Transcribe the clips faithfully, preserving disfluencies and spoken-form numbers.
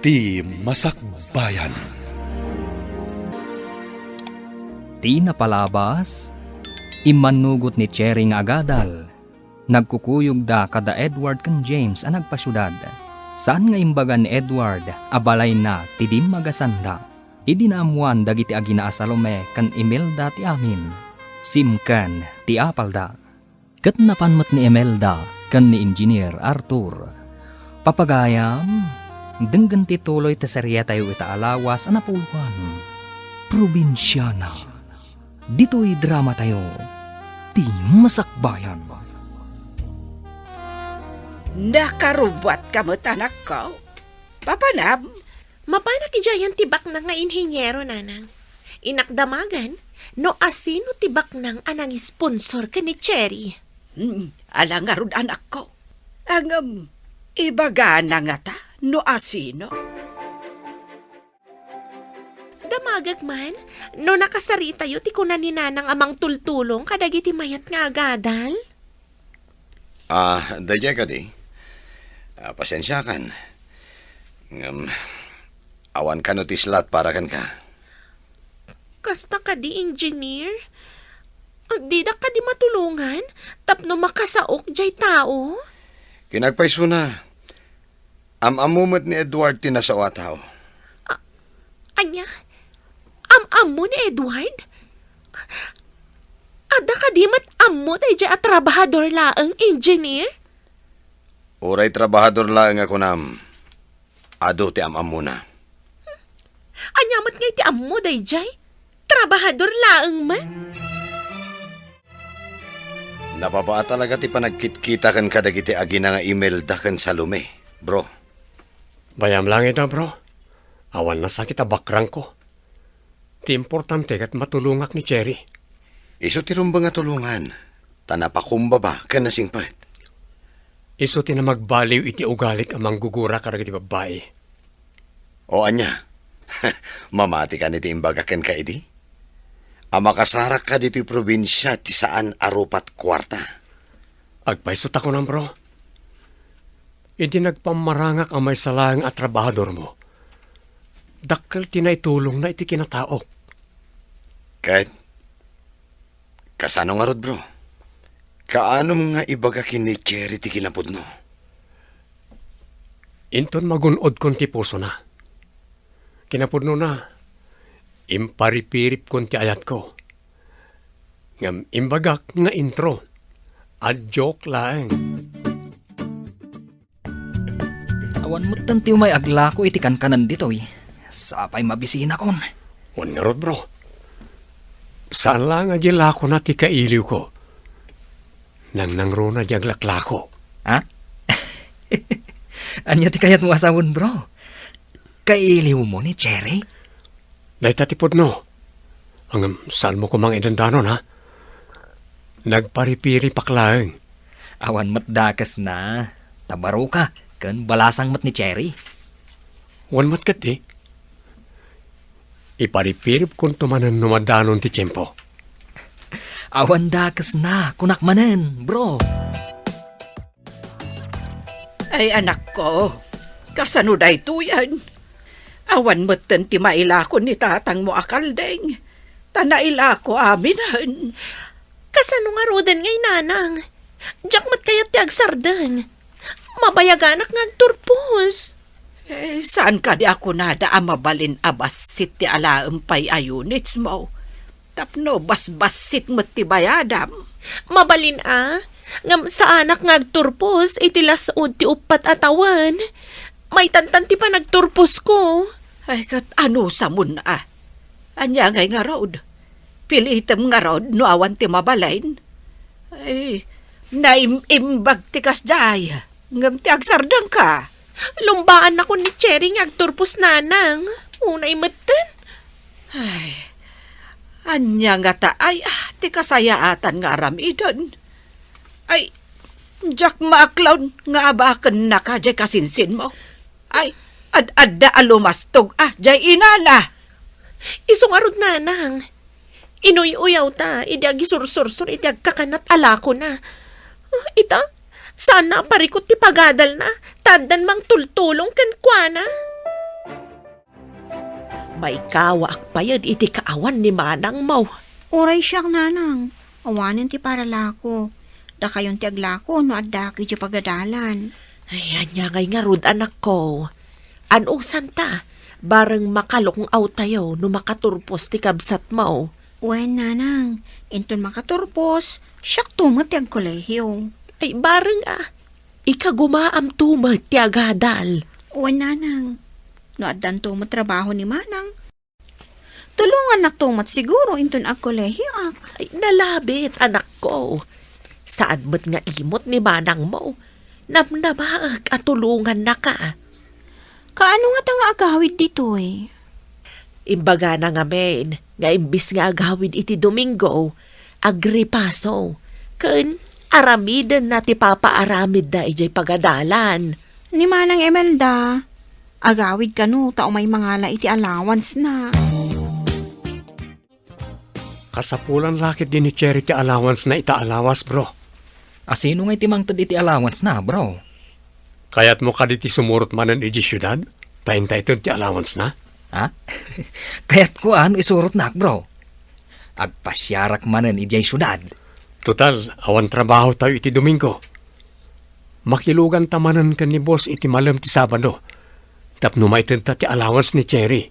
Ti Masakbayan. Ti napalabas, immannugot ni Cherry nga agadal. Nagkukuyogda kada Edward ken James a nagpasiudad. Saan nga imbaga ni Edward a balayna ti dimmagasanda. Idi naammoan dagiti agina a Salome ken Imelda ti amin, simken ti apalda. Ket napan met ni Imelda ken ni Engineer Arthur. Papagayam, denggen ti tuloy ti serietayo ita a lawas a napuloan. Probinsiana. Ditoy dramatayo, Ti Masakbayan. Nakarubbuatka met, anakko. Papanam? Mapanak idiayen ti baknang nga inhiniero, nanang. Innak damagen no asino ti baknang a nangisponsor ken ni Cherry. Hmm, ala ngarud, anakko. Ngem, ibagana ngata no asino. Damagek man no nakasaritayo ti kuna ni nanang a mangtultulong kadagiti mayat nga agadal. Ah, daydiay kadi. Ah, pasensiakan. Ngem, awan kano ti slot para kenka. Kasta kadi, Engineer? Didak kadi matulongan tapno makasaok diay tao? Kinapayso na. Am-ammo met ni Edward ti nasao a tao. A-, ania? Am-ammo ni Edward? Adda kadi met ammo daydiay a trabahador laeng, Engineer? Uray trabahador laeng a kunam, adu ti am-ammona. Ania met ngay ti ammo daydiay? Trabahador laeng met? Nababaa talaga ti panagkitkita ken kadagiti agina nga Imelda ken Salome, bro. Bayam lang ita, bro. Awan nasakit a background ko. Ti importante ket matulongak ni Cherry. Isu ti rumbeng a tulongan, ta napakumbaba ken nasingpet. Isu ti namagbaliw iti ugalik a manggugura kadagiti babbai. O ania? Mamati kadi ti imbagak kenka idi? A makasarak ka ditoy probinsia ti saan a rupat kuarta. Agpayso ta kunam, bro. Idi nagpammarangak a maysa laeng a trabahadormo, dakkel ti naitulongna iti kinataok. Ket kasano ngarud, bro? Kaanom nga ibaga ken ni Cherry ti kinapudno? Inton magun-odkon ti pusona. Kinapudnona, imparipiripkon ti ayatko. Ngem imbagak nga intro. A joke laeng. Awan metten ti umay aglako iti kankanan ditoy. Sapay mabisinakon. Wen ngarud, bro. Saan laeng a di lakona ti kailiwko. Nangnangruna di aglaklako. Ha? Ania ti kayatmo a sawen, bro? Kailiwmo ni Cherry? Dayta ti pudno. Ngem, saanmo koma nga idandanon, ha? Nagparipiripak laeng. Awan met dakesna. Ta baro ka, ken balasang met ni Cherry. Wen met ketdi. Iparipiripkonto manen no madanon ti tiempo. Awan dakesna, kunak manen, bro. Ay, anakko, kasano daytoyen? Awan metten ti mailako ni tatangmo a kaldeng, ta nailako aminen. Kasano ngaruden ngay, nanang? Diak met kayat ti agsardeng. Mabayaganak nga agturpos. Eh, saan kadi a kunada a mabalin a bassit ti alaem pay a units mo? Tapno basbassit met ti bayadam. Mabalin a, ngem saanak nga agturpos iti las-ud ti uppat a tawen. Maitantan ti panagturposko. Ay, ket anusamon a. Ania ngay ngarud? Pilitem ngarud no awan ti mabalin? Ay, naim-imbag ti kasdiay, ngem ti agsardengka. Lumbaannakon ni Cherry nga agturpos, nanang. Unay metten. Ay, ania ngata ay, ah, ti kasayaatan nga aramiden? Ay, diak maaklon nga abakennaka diay kasinsinmo. Ay, ad-adda a lumastog, ah, diay inana. Isu ngarud, nanang. Inuy-uyawta idi agisursursor iti agkakanat a lakona. Ah, ita, saanna a parikut ti pagadalna, ta addan mangtultulong kenkuana. Paikawaak payen iti kaawan ni manangmo. Uray siak, nanang. Awanen ti paralako. Dakayon ti aglako no addak idiay pagadalan. Ay, ania ngay ngarud, anakko? Anusanta, bareng makalung-awtayo no makaturpos ti kabsatmo. Wen, nanang, inton makaturpos, siakto met ti agkolehio. Ay, bareng a, ikagumaamto met ti agadal. Wen, nanang, no addanto met trabaho ni manang, tulongannakto met siguro inton agkolehioak. Ay, nalabit, anakko. Saan met nga imot ni manangmo. Namnamaek a tulongannaka. Kaano ngata nga agawid ditoy? Imbagana ngamin nga imbis nga agawid iti Domingo, agripaso, ken aramidenna ti papaaramidda idiay pagadalan. Ni Manang Imelda, agawid kano ta umay mangala iti allowance-na. Kasapulan la ketdi ni Cherry ti allowance-na ita a lawas, bro. A sino ngay ti mangted iti allowance-na, bro? Kayatmo kadi ti sumurot manen idiay siudad, ta inta ited ti allowance-na? Ha? Kayatko a no isurotnak, bro. Agpasiarak manen idiay siudad. Total, awan trabahotayo iti Domingo. Makiluganta manen ken ni boss iti malem ti Sabado, tapno maitedta ti allowance ni Cherry.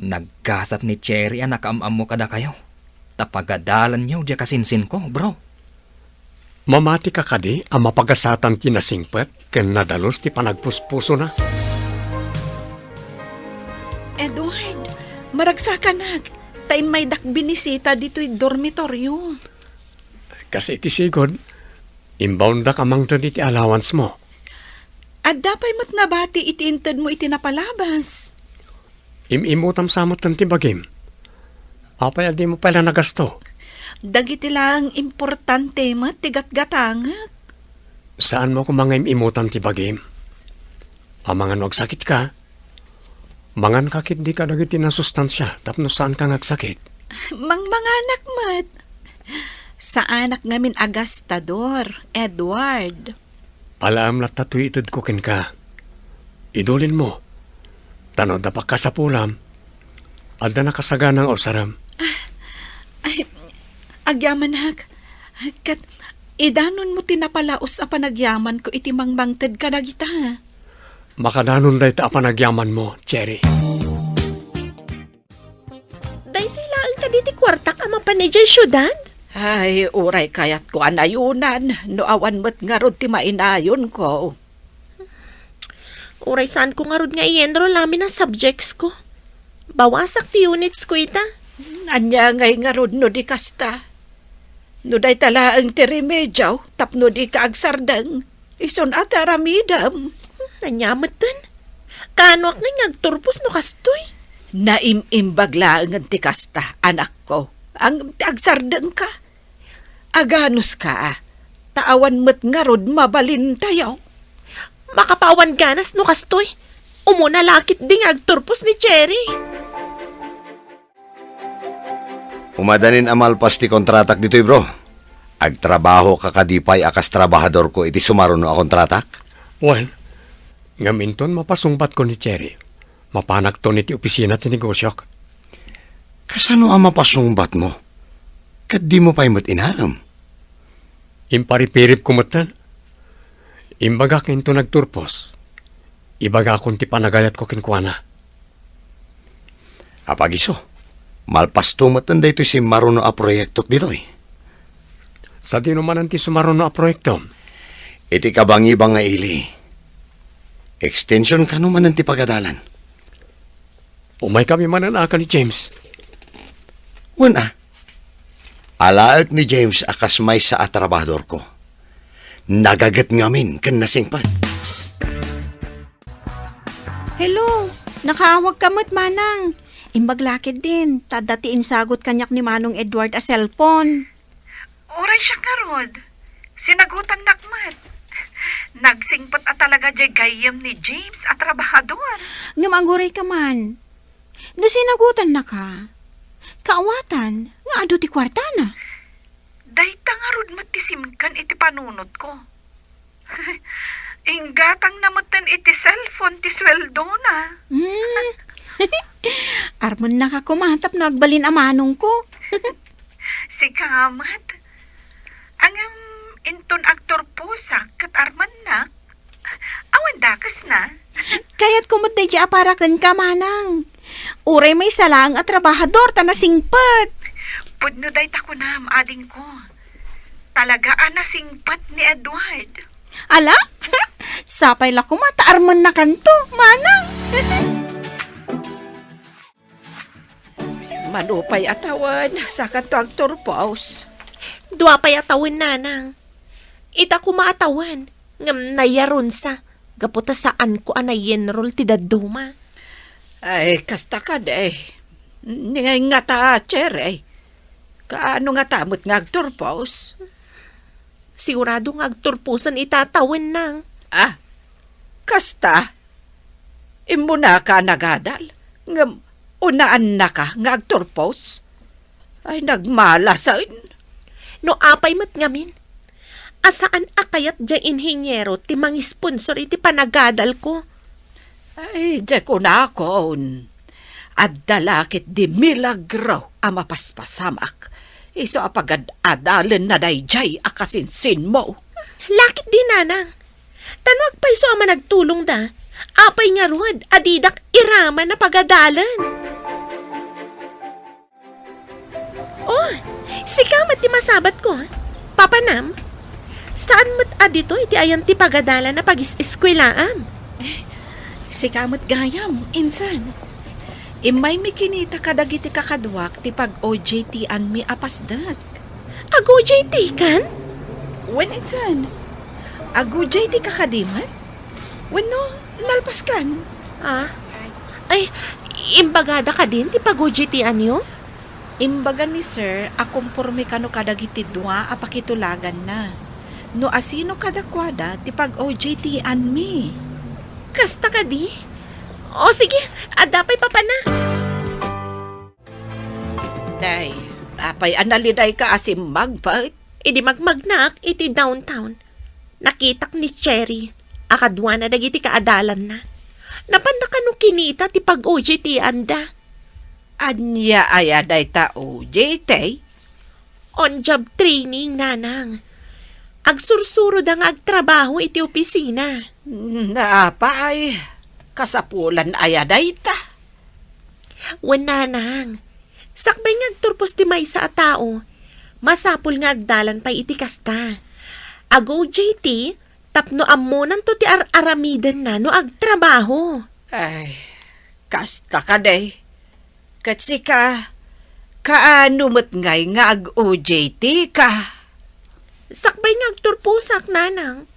Naggasat ni Cherry a nakaam-ammo kadakayo, ta pagadalanyo diay kasinsinko, bro. Mamatika kadi a mapagasatan ti nasingpet ken nadalus ti panagpuspusona? Edward, maragsakanak, ta immaydak binisita ditoy dormitoryo. Kas iti sigud, imbaondak a mangted iti allowance-mo. Adda pay met nabati iti intedmo iti napalabas. Im-imutam sa metten ti bagim. Apay a dimo pay la nagasto? Dagiti laeng importante met ti gatgatangek. Saanmo koma nga im-imutam ti bagim? Amangan no agsakitka, manganka ketdi kadagiti nasustansia tapno saanka nga agsakit. Mangmanganak met. Saanak ngamin a gastador, Edward. Alaem latta toy itedko kenka. Idulinmo, ta no adda pakasapulam, adda nakasagana nga usarem. Ay, agyamanak. Ket idanonmo ti napalaus a panagyamanko iti mangmangted kadagita. Makadanon dayta a panagyamanmo, Cherry. Daytoy laeng kadi ti kuartak a mapan idiay siudad? Ay, uray kayatko a nayonan no awan met ngarud ti mainayonko. Uray saanko ngarud nga i-enroll amin a subjects ko. Bawasak ti units ko ita. Ania ngay ngarud no di kasta? No dayta laeng ti remedio tapno dika agsardeng, isun a ti aramidem. Ania metten? Kaanoak ngay nga agturpos no kastoy? Naim-imbag laengen ti kasta, anakko. Ngem ti agsardengka. Aganuska, ta awan met ngarud mabalintayo. Makapawan ganas no kastoy. Umuna la ketdi nga agturpos ni Cherry. Umadanin a malpas ti kontratak ditoy, bro. Agtrabahoka kadi pay a kas trabahadorko iti sumaruno a kontratak? Wen, ngem inton mapasungbatko ni Cherry, mapanakton iti opisina ti negosiok. Kasano a mapasungbatmo? Ket dimo pay met inarem? Imparipiripko metten. Imbagak nga inton agturpos, ibagakon ti panagayatko kenkuana. Apagiso, malpasto metten daytoy simmaruno a proyektok ditoy. Sadino manen ti sumaruno a proyektom? Iti kabangibang nga ili. Extension kano manen ti pagadalan. Umaykami manen a ken ni James. Wen a. Alaek ni James a kas maysa a trabahadorko. Nagaget ngamin ken nasingpet. Hello, nakaawagka met, manang. Imbag la ketdin, ta adda ti insagut kaniak ni Manong Edward a cellphone. Uray siak ngarud, sinagutannak met. Nagsingpet a talaga diay gayyem ni James a trabahador. Ngem agurayka man. No sinagutannaka, kaawatan nga adu ti kuartana. Dayta ngarud met ti simken iti panunotko. Inggatangna metten iti cellphone ti sueldona. Hmm. Armennaka koma tapno agbalin a manongko. Sika met. Ngem inton agturposak ket armennak, awan dakesna. Kayatko met daydiay a para kenka, manang. Uray maysa laeng a trabahador ta nasingpet. Pudno dayta kunam, adingko. Talaga a nasingpet ni Edward. Ala? Sapay la koma ta armennakanto, manang. Mano pay a tawen, sakanto agturpos. Dua pay a tawen, nanang. Ita koma a tawen, ngem nayaronsa, gapu ta saanko a nayenrol ti dadduma. Ay, kasta kadi. Ni ngata, Cherry. Kaano ngata met nga agturpos? Sigurado nga agturposen ita a tawen, nang. Ah, kasta? Immunaka a nagadal, ngem unaannaka nga agturpos? Ay, nagmalasen. No apay met ngamin, a saan a kayat diay inhiniero ti mangisponsor iti panagadalko? Ay, diay kunakon, adda la ketdi milagro a mapaspasamak, isu a pagad-adalenna daydiay a kasinsinmo. Laketdi, nanang. Ta no agpayso a managtulongda, apay ngarud a didak iraman a pagadalan? Oh, sika met ti masabatko, ah. Papanam, saan met a ditoy ti ayan ti pagadalan a pagis-eskuelaam? Sika met gayam, insan. Immaymi kinita kadagiti kakaduak ti pag-O J T-anmi a pasdek. Ag-O J T kan? Wen, insan. Ag-O J T ka kadi met? Wenno, nalpaskan? Ah? Ay, imbagada kadin ti pag-O J T-anyo? Imbaga ni Sir a komporme kano kadagiti dua a pakitulaganna. No asino kadakuada ti pag-O J T-anmi. Kasta kadi? O sige, adda pay papana. Day, apay a nalidayka a simmagpet? Idi magmagnaak iti downtown, nakitak ni Cherry a kaduana dagiti kaadalanna. Napanda kano kinita ti pag-O J T-anda. Ania aya dayta O J T? On-job training, nanang. Agsursuroda nga agtrabaho iti opisina. Naapay, kasapulan aya dayta? Wen, nanang. Sakbay nga agturpos ti maysa a tao, masapul nga agdalan pay iti kasta. Ag-O J T tapno ammonanto ti ar-aramidenna no agtrabaho. Ay, kasta kadi. Ket sika, kaano met ngay nga ag-O J T ka? Sakbay nga agturposak, nanang.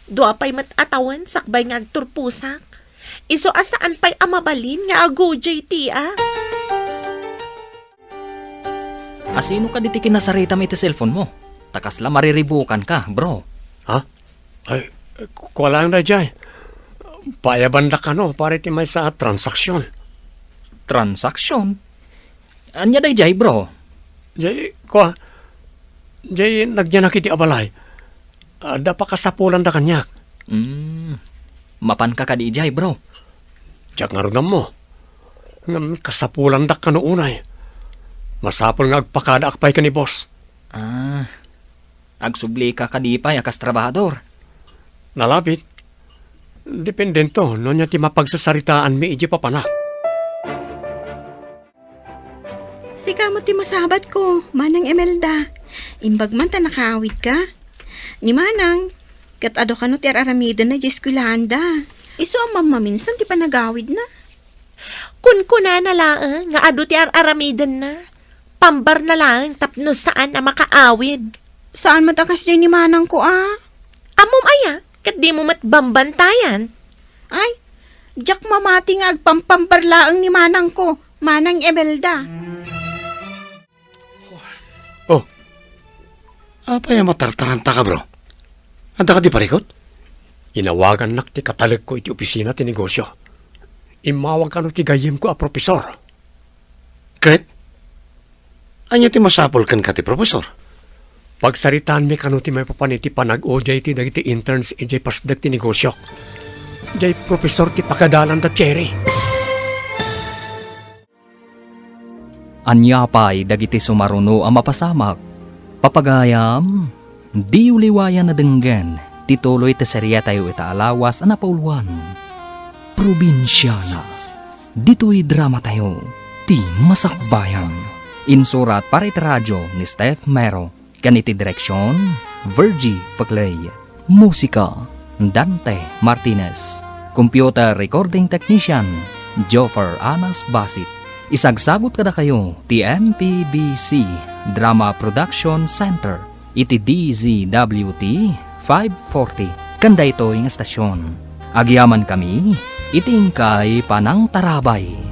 Dua pay met a tawen sakbay nga agturposak. Isu a saan pay a mabalin nga ag-O J T-ak. Asino kadi ti kinasaritam iti cellphone mo? Ta kasla mariribukanka, bro. Ha? Ay, ku-, kua laeng daydiay. Paayabandak kano para iti maysa a transaksion. Transaksion? Ania daydiay, bro? Jay, kua, jay nagyanak iti abalay. Adda pakasapulanda kaniak. Hmm. Mapanka kadi idiay, bro? Diak ngarud ammo. Ngem kasapulandak kano unay. Masapul nga agpakadaak pay ken ni boss. Ah, agsublika kadi pay a kas trabahador? Nalabit. Dependento no ania ti mapagsasaritaanmi idiay papanak. Sika met ti masabatko, Manang Imelda. Imbag man ta nakaawidka. Ni Manang, ket adu kano ti ar-aramidenna idiay eskuelaanda. Isu a mammaminsan ti panagawidna. Kunkunana laeng nga adu ti ar-aramidenna. Pambarna laeng tapno saan a makaawid. Saan met a kasdiay ni manangko a? Ammom aya, ket dimo met bambantayan. Ay, diak mamati nga agpampambar laeng ni manangko, Manang Imelda. Oh, apay a matartarantaka, bro? Adda kadi parikut? Inawagannak ti katalekko iti opisina ti negosio. Immawag kano ti gayyemko a profesor. Ket? Ania ti masapul kenka ti profesor? Pagsaritaanmi kano ti maipapan iti panag-udiay ti dagiti interns idiay pasdek ti negosiok. Diay profesor ti pakadalanda, Cherry. Ania pay dagiti sumaruno a mapasamak? Papagayam, diyo liwayan a denggen ti tuloy ti seriatayo ita a lawas a napauluan, Probinsiana. Ditoy dramatayo, ti Masakbayan. Insurat para iti radio ni Steph Mero. Ken iti direksion, Virgie Paclay. Musika, Dante Martinez. Computer recording technician, Joffer Anas Basit. Isagsagut kadakayo ti M P B C Drama Production Center iti D Z W T five forty. Ken daytoy nga estasion, agyamankami iti inkay panangtarabay.